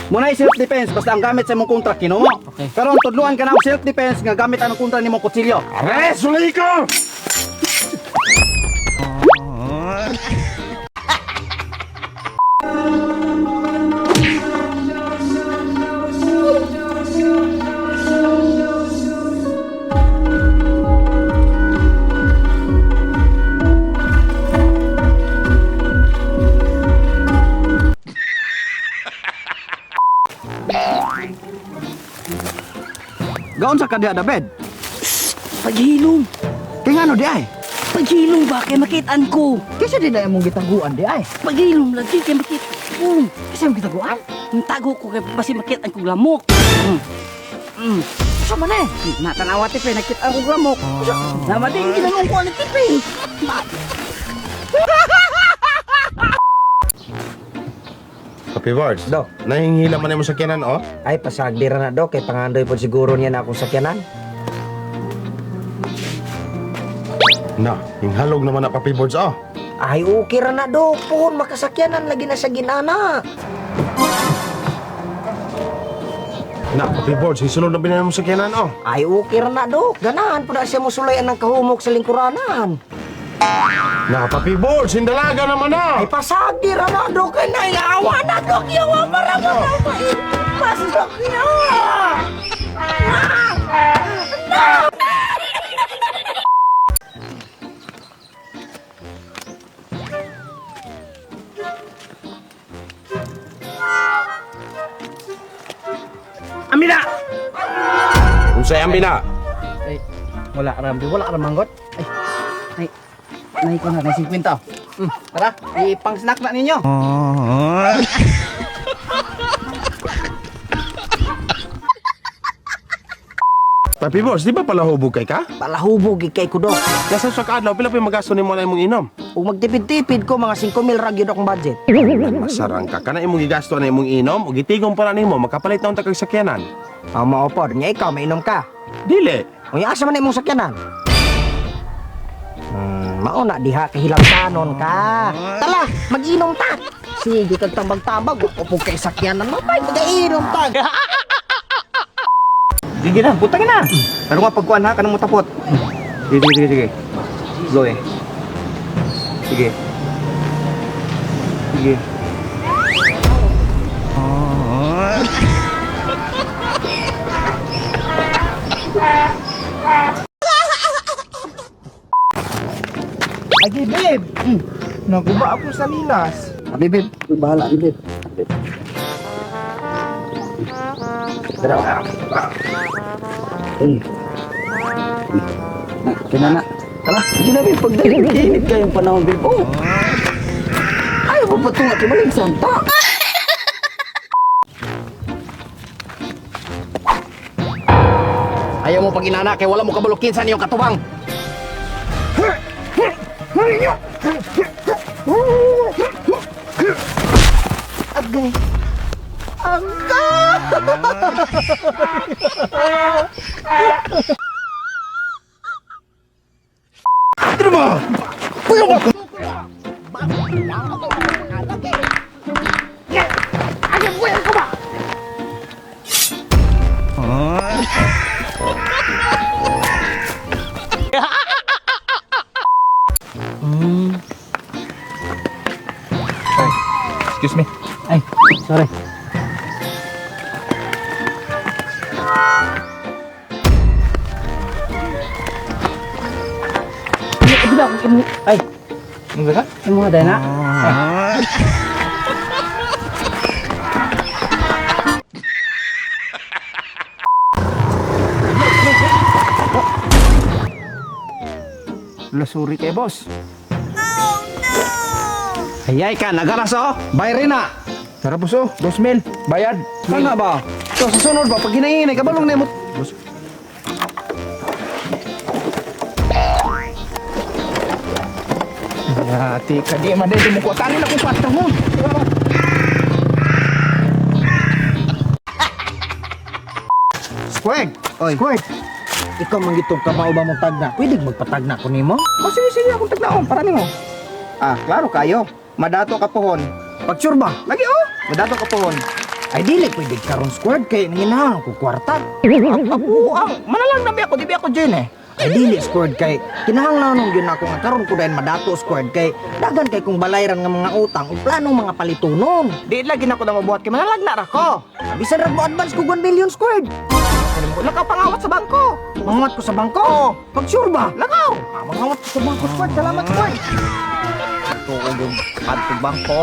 Muna self defense basta ang gamit sa imong kontra kinumo. Okay. Karon tudluan ka na og self defense nga gamit ang kontra nimong kutsilyo. Are, sulay ko! Gaon sa kadya da bed. Paghilom. Kay ngano di ay? Paghilom ba kay makitaan ko. Kaysa di na imong gitaguan di ay. Paghilom lagi kay makitaan ko. Kaysa imong gitaguan? Ang tago ko kay basi makitaan ko lamok. Mm. Sa man eh? Natanawa ti pe nakita ko lamok. Nama din ginanong ko ang tipin. Happy Birds. Do. Nahinghila man mo sa sakyanan, oh. Ay, pasagdira na do. Kay pangandoy po siguro niya na akong sakyanan. Na, hinghalog naman na Papi Birds, oh. Ay, okay ra na do. Puhon, makasakyanan lagi na sa ginana. Na, Papi Birds, hisulod na binan mo sa sakyanan, oh. Ay, okay ra na do. Ganahan po na siya musulayan ng kahumok sa lingkuranan. Na, Papi Birds, hindalaga naman na. Ay, pasagdira na do. Kay naiawa na do. Kiyawa para mo na maimpas do. Kiyawa! Amina. Unsay ang bina? Ay, wala ram di wala ram manggot. Ay. Ay, nay ko na nay 50. Tara, ipang snack na ninyo. Papi Birds, di ba pala hubog kay ka? Palahubog ikay ko do. Kasa sa kaadlaw, pila pa yung magasto nimo na imong inom? Ug magtipid-tipid ko, mga 5,000 ra gyud akong budget. Masarang ka. Kana imong gigasto na imong inom, ug gitigom pa na nimo, makapalit na unta kag sakyanan. Tama o pod. Nya ikaw, mainom ka. Dili. Uy, asa man na imong sakyanan? Mauna diha kahilamtanon ka. Tala, mag-inom ta. Sige kag tambag-tambag, upo kay sakyanan mo pa, mag-inom ta. Sige na, putangin na. Pero nga pagkuan ha, kanang mo tapot. Sige, sige, sige, sige. Slow eh. Sige. Sige. Agi, babe. Naguba ako sa lilas. Abi, babe. Bahala, abi, babe. Tara. Eh. Kaya na. Tara, hindi na, babe. Pagdali, init kayong panahon, babe. Oh. Ayaw ko patunga kay Maling Santa. Ayaw mo pag inana kay wala mo kabalukin sa niyong katubang. Agay. Excuse me. Ay, sorry. Ay, Ano ka? yung mga dana. Lasuri kay boss. Ayay ka, nagaras oh. Bayri na. Tara boss oh, 2,000. Bayad. Tama ba? So, sa sunod ba, pag hinahinay, kabalong na mo. Ati ka di man dito mo kuwatanin akong kwarta mo. Squeg. Oy. Squeg. Ikaw man gitong kamao ba mong tagna? Pwede magpatagna ko nimo? Oh, sige sige akong tagnaon para nimo. Ah, klaro kayo. Madato ka pohon. Pag-sure ba? Lagi oh, madato ka pohon. Ay dili pwede karon squad kay nanginahanglan ko kwarta. Abuang, manalang na bi ako, di bi ako dyan eh. Ay dili squad kay kinahanglan gyud nako nga karon ko dayon madato squad kay dagan kay kong balayran nga mga utang ug planong mga palitunon. Di lagi na ko na mabuhat kay manalag na ra ko. Bisan ra mo advance ko 1 million squad. Lakaw pangawat sa bangko. Mangawat ko sa bangko. Oo. Pag sure ba? Lakaw. Ah, mangawat ko sa bangko squad. Salamat squad. Tuog yung adto bangko.